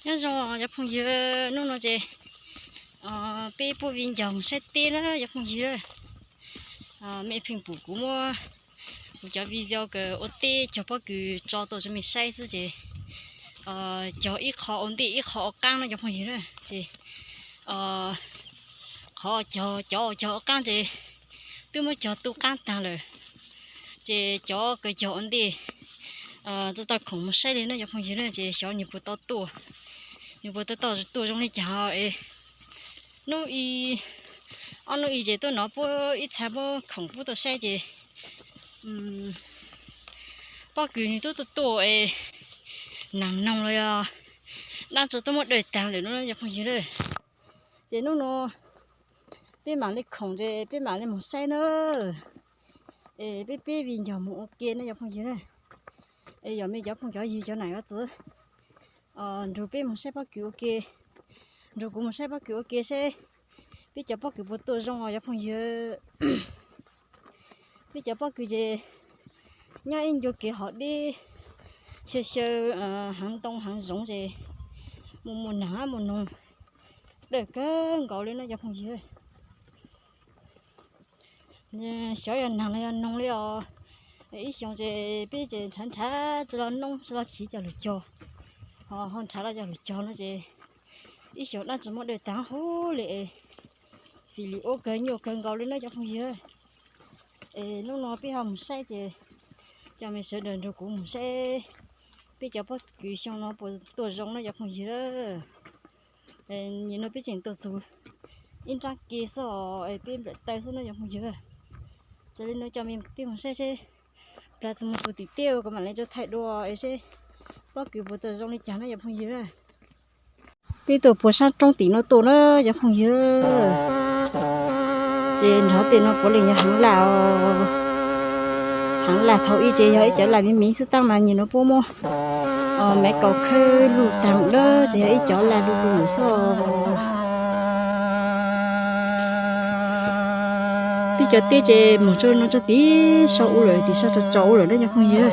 Nyob zoo cov phooj ywg, hnub no ces peb puab viv ncaus mus saib teb na cov phooj ywg. Mej pheej pum kuv muab kuv cov video kws ua teb cog pob kws tso tuaj rua mej saib xwb ces cog ib qho ua ntej ib qho ua qaab no cov phooj ywg na. Ces qhov cog, cov cog ua qaab ces twb muab cog tu qaab taag lawm. Ces cov kws cog ua ntej tau khoom mus saib li no cov phooj ywg na, ces xyov nwg puas tau tuaj, nwg puas tau tuaj zoo li cas es hnub ib, ob hnub ib ces tuaj nov puab ib txha muab khoom puab tuaj saib ces pob kws nwg tub tuaj tuaj es naag noog los yog dlaab tsi tuaj muab dawj taag lawm no cov phooj ywg na. Ces hnub no peb maam le khoom ces peb maam le moog saib na. Es peb peb viv ncaus moog ua ke na cov phooj ywg na. Es yog mej cov phooj cov ywg cov nam cov txiv nrug peb moog saib pob kws ua ke, nrug kuv moog saib pob kws ua ke seb peb cov pob kws puas tuaj zoo os cov phooj ywg. Peb cov pob kws ces nyob ib ncua kev hov deb, xyaw xyaw haav ntoo haav zoov ces muaj muaj naag muaj noog dawj kawg nkaus li no cov phooj ywg. Xyov yog naag los yog noog li os. Ib xyoo ces peb ces nrhav nrhav tsi los noob tsi los chiv cov lug cog, ho nrhav los cov lug cog no ces ib xyoo dlaab tsi muab dawj taag huv li es fim lim ua kawg nyuaj kawg nkaus li no cov phooj ywg. Es hnub no peb ho moog saib ces cov mej sawv daws nrug kuv moog saib peb cov pob kws xyoo no puas tuaj zoo no cov phooj ywg. Nim no peb tseem tuaj txug ib nraab ke xwb os, peb nplawm taw xwb no cov phooj ywg. Txawm li no cov mej peb moog saib seb plag txug moog txug tim teb kuv maam le tso thaij dua es seb pob kws puas tuaj zoo li cas no cov phooj ywg. Peb tuaj puag saab roob tim no tuaj na cov phooj ywg. Ces nrhav tej no puav leej yog haav laj os. Haav laj thaum ub ces yog ib cov laj miv miv xwb tab mas nim no puab muab maiv kaus khawb luj taag lawm ces yog ib cov laj luj luj lawm xwb os. Peb cov teb ces moog tso no tso tim sau ub lawm, tim sau tso tso ub lawm na cov phooj ywg.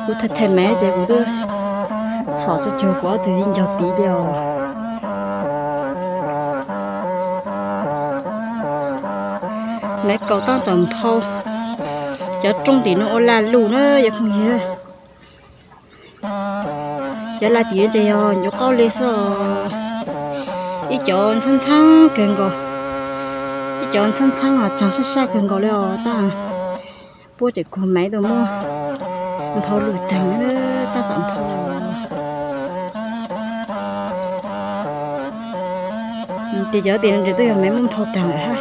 Kuv thaij thaij maiv ces kuv twb txhom tso cuag kuv ob tug viv ncaus tid li os. Maiv kaus tab tom nphau. Cov roob tim no ua laj luj na cov phooj ywg. Cov laj tim no ces yog ncuav qaub le xwb os. Ib cov ntxhaab ntxhaab kawg nkaus, ib cov ntxhaab ntxhaab os, tsaag sab sab kawg nkaus li os tab puab tseem kug maiv tuaj muab nphau luj taag, tab tom nphau. Ces cov tim no ntshe twb yog maiv muab nphau taag lawm hab,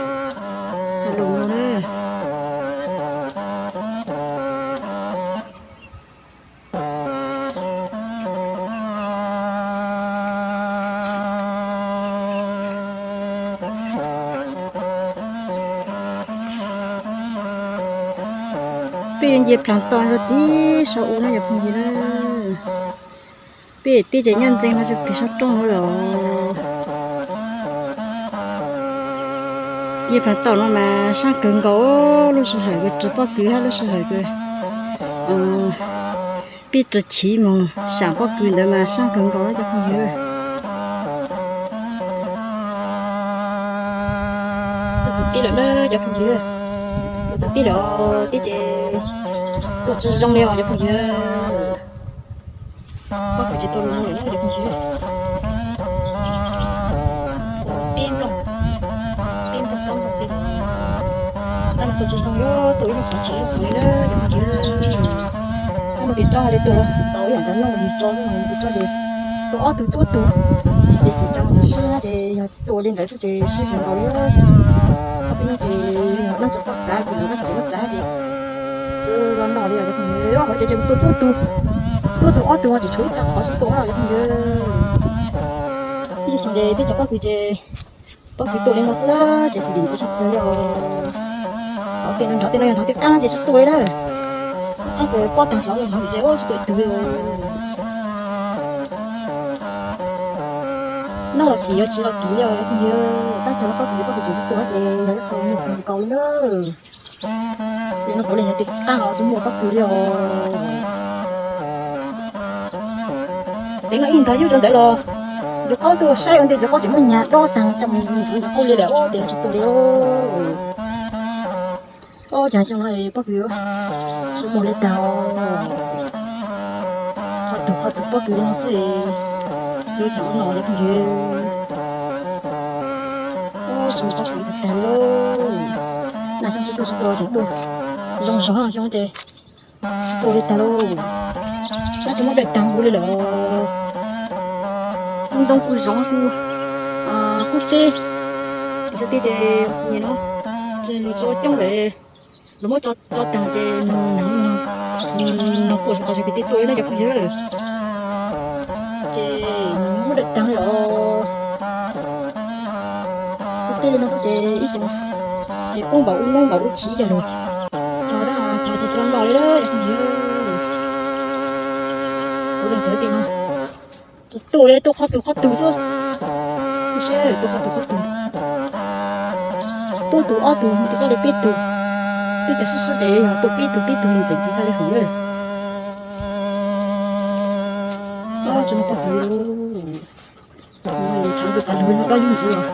hab lug no na. Peb yuav nce plaag toj rua tim saum u no cov phooj ywg na. Peb teb ces nyob ntxeev no rua peg sab roob no lawm. Nce plaag toj no mas saab kawg nkaus, lub sij hawm kws rua pob kws hab lub sij hawm kws peb rua chiv moog saam pob kws ntawd mas saab kawg nkaus cov phooj ywg. Tuaj txug teb lawm na cov phooj ywg, tuaj txug teb lawm, teb ces tuaj tsi zoo li os cov phooj ywg. Pob kws ces tuaj zoo lawm na cov phooj ywg. Peb nplooj, peb nplooj plaub nplooj peb, tab mas tuaj tsi zoo li, tuaj ib lub qhov tseg ib lub qhov li na cov phooj ywg. Tab mas tim tsob li tuaj txaus ib yaam cov nplooj li tso, tab mas tim tsob ces tuaj ob tug tuaj ob tug, ces tseem cov tsi sib ces yog tuaj li ntawd xwb ces sib kawg nkaus li. Peb ces yog dlaab tsi xob txav, kuv dlaab tsi tseem muab txav ces tsi los noj li os cov phooj ywg. Hov ces tseem tuaj tuaj tug, tuaj tug ob tug ho tseem tshuav ib txha qhov tsi tuaj cov phooj ywg. Ib xyoo ces peb cov pob kws ces pob kws tuaj li no xwb na, ces fim lim ntxwv tshaj plawg li os. Nrov tej no, nrov tej no yog nrov tej qaab ces tsi tuaj li na. Qaab kws pob taag hlawv yog nrov ces tsi tuaj ib tug li os. Noj los kim, yuav tsiv los kim li os cov phooj ywg. Tab sis no pob kws, pob kws tseem tsi tuaj ces yog ib qho nyuaj kawg nkaus li na. Li no kuv li yog tej qaab los tsi muaj pob kws li os. Teev no ib ntag yuj rau ntawd los, cov qaub tuaj saib ua ntej cov qaub tseem muaj nyag dob taag coj mus ntxiv cov qaub li lawm, ua teev no tsis tu li. Ob, cas xyoo no poj kws tsis muaj li tag, qhov tug qhov tug poj kws li no xwb, yuav cas ua no cov phooj ywg. Ob, tsis muaj poj kws tag tag li, nag xyoo tsis tu tsis tu tseem tuaj zoo zog, xyoo ces tsis tu li tag lauj. Nab tsis muaj dawm taag kuv li lawm. Kuv ntoo kuv zoov kuv qub teb, xyov teb ces nim no tsis coob lawm, lawv muab tso taag ces nag no kuj tsis qhov tsis pem teb tuaj li na cov phooj ywg. Ces muab dawm taag li os. Kuv teb li no xwb ces ib xyoos ces poob npaum ub noob npaum ub chiv cog lug, cog dab cog ces tsis los noj li lawm cov phooj ywg. Kuv leej twg tias no tsis tu li, tuaj qhov tug qhov tug xwb. Seb tuaj qhov tug qhov tug, tuaj tug ob tug mus tsis txog li peb tug. Peb cov sib sib ces yog tuaj peb tug peb tug mus txeem tsis tag li heev lawm. Tsis muaj poj kws li. Tshav ntuj tas lug no dob yub ntxiv los,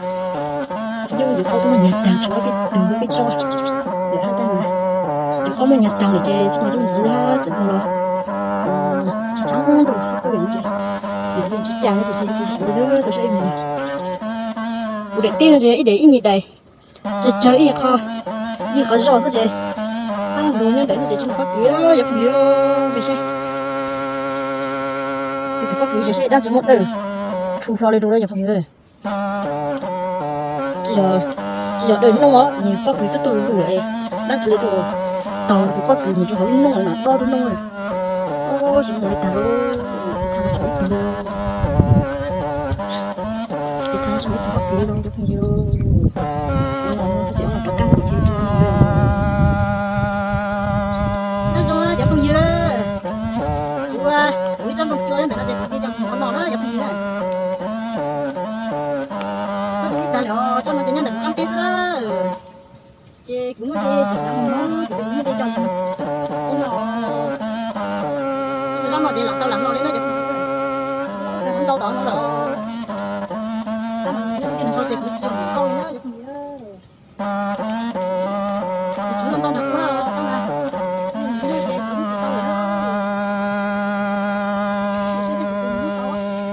yub cov qaub tuaj muaj nyag taag tshuav peb tug peb tsob lawm hab tab mas cov qaub muaj nyag taag lawm ces tsis muaj yub ntxiv li hab txawm muaj los tshav tshav ntuj kuj yog ntxiv, ntxiv tsis cas ces tsis ntxiv li, tau saib ib mus. Kuv daim teb no ces ib daim ib nyuag daim, tsawg tsawg ib qho, ib qho zoj xwb ces taab lug nyob ntawm xwb ces tsis muaj poj kws li cov phooj ywg. Peb saib, tus poj kws ces saib dab tsi muab dawm tshu hlo li rau lawm cov phooj ywg. Tsis yog dawm noob os, nws poj kws tuaj tuaj lug lug lawm, dab tsi li tuaj taug tus poj kws mus rau hauv lub noob mas dob lub noob. Tsis muaj li tag lauj, tsis muaj ib tug li. Kuv thaij tsis muaj ib tug poj kws li no cov phooj ywg. Kuv no xwb ces ua rov qab tsis tsis tso no. Nyob zoo cov phooj ywg, kuv, kuv ib tsob nplooj cua ntawm no ces kuv cia coj mus ua no na cov phooj ywg na. Tsob no ces ib tag lawm, tsob no ces nyob ntawm kuv qab teb xwb. Ces kuv muaj dej, kuv muaj dej coj mus ua no. Tsob no ces lam tau lam no li na cov phooj ywg. Ntau tom no lawm. Tab mas nyob rau tej no ces kuv tsis yog hau li na cov phooj ywg. Tus tswv no ntau nrog kuv na, tab mas kuv muaj dej kuv muaj tsis tau lawm na. Saib seb kuv muaj tau.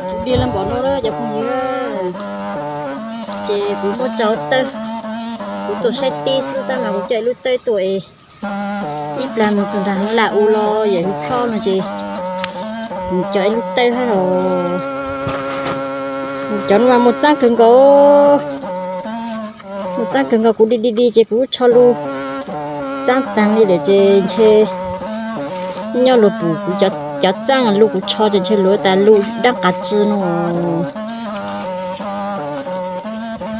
Kuv dej loj npaum no lawm cov phooj ywg, ces kuv muab tso tawb, kuv tuaj saib teb xwb tab mas kuv coj ib lub tawb tuaj es ib plag mus txog nram heev lam u los yam hwv plob no ces mus coj ib lub tawb hab los. Cov no mas muaj txaab kawg nkaus, muaj txaab kawg nkaus, kuv di di di ces kuv tsho lub txaab taag li lawm ces ntshe nyob luag pum kuv cov txaab lub kuv tsho ces ntshe luag tas lub dab qas tsi no.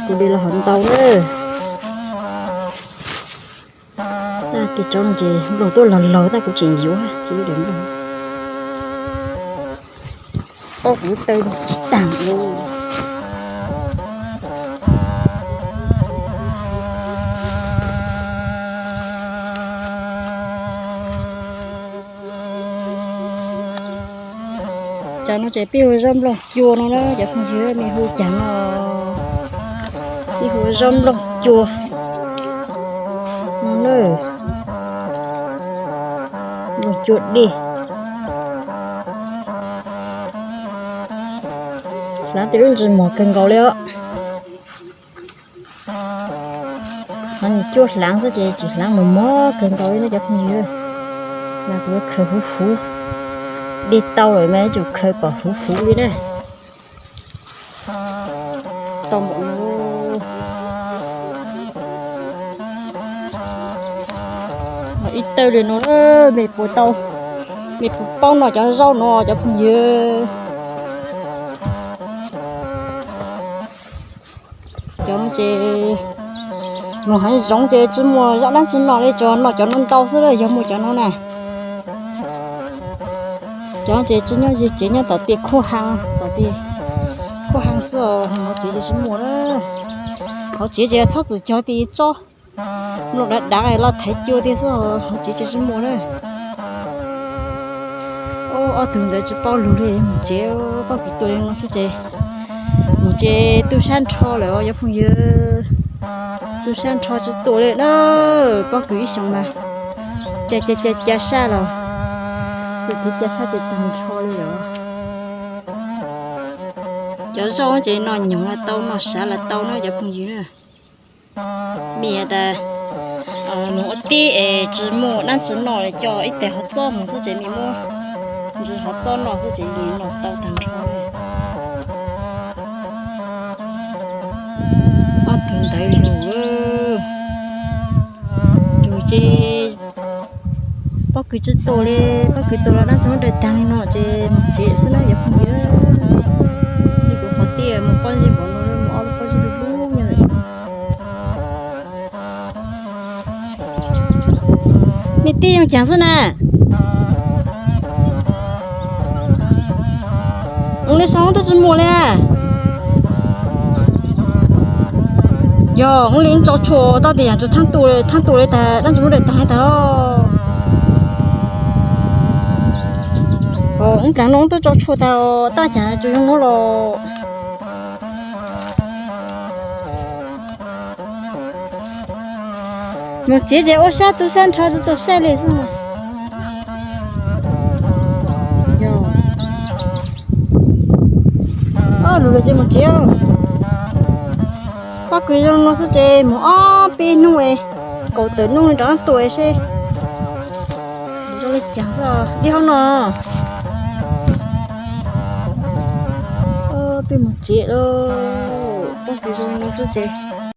Kuv de los hov ntau na. Tab tej tsob no ces nplooj tuaj laug laug tab kuv tseem yuav tsis yuav daim nplooj. Ob kuv taw tsis taag li. Ces peb hu zaub nplooj cua no na cov phooj ywg, mej hu caag no? Peb hu zaub nplooj cua no na. Nplooj cua dej. Hlaav tej lub ntsws mos kawg nkaus li os. Hnov nws cuab hlaav xwb ces tseem hlaav mos mos kawg nkaus li na cov phooj ywg. Mas kuv yuav khaws huv huv. Dej tau lawm mas yuav tsum khaws kom huv huv li na. Tau npaum no. Ib tawg li no, mej puas tau, mej puas paub noj cov zaub no cov phooj ywg? Cov no ces, mus heev zoov ces tsi muaj zaub dlaab tsi noj li, tsuas noj cov no ntau xwb, yog muaj cov no na. Cov no ces tsi nyob ze tsev, nyob tom tej khuab haa, tom tej khuab haa xwb os, hauv tsev ces tsi muaj lawm. Hauv tsev ces txhob txwm cog tej tsob mluj dav dav los thaiv cua tej xwb, hauv tsev ces tsi muaj lawm. Ob tug ntawd tsi paub lug li, mus tsev, pob kws tua li no xwb ces mus tsev tu sab nrho lawm os cov phooj ywg. Tu sab nrho tsi tua li na, pob kws ib xyoos mas ca ca ca ca sab los, txij kev ca sab ces tag nrho li lawm. Cov zaub ces noj nyoog los tau, noj sav los tau na cov phooj ywg na. Mej has tas mus ua teb es tsi muaj dlaab tsi noj li, coj ib teg hov txob mus xwb ces mej muab ntsis hov txob noj xwb ces yeej noj tau tag nrho li. Ob tug ntawd lug, lug ces pob kws tsi tua li, pob kws tua los dlaab tsi muab dai taag li no ces mus tsev xwb na cov phooj ywg. Kuv qhov tiaj muaj pob zeb npaum no, muaj ob lub pob zeb lug lug nyob ntawm. Mej tij yoo caag xwb na? Ua li soo twb tsi muaj li. Yog ua li tso tshuaj tau tias yog tsi thaab tu, thaab tu li tas dlaab tsi muab dai taag li tas los. Ua dlaag no twb tso tshuaj tas, tab caag tsi zoo nuav los. Mus tsev ces ua sab tu sab nrho tsi tau saib li xwb. Yog, lug lawm ces mus tsev. Pob kws zoo no xwb ces mus ob peb hnub, kaum tawm hnub rov qab tua seb zoo li caag xwb. Ib hab no, peb mus tsev lawm. Pob kws zoo no xwb ces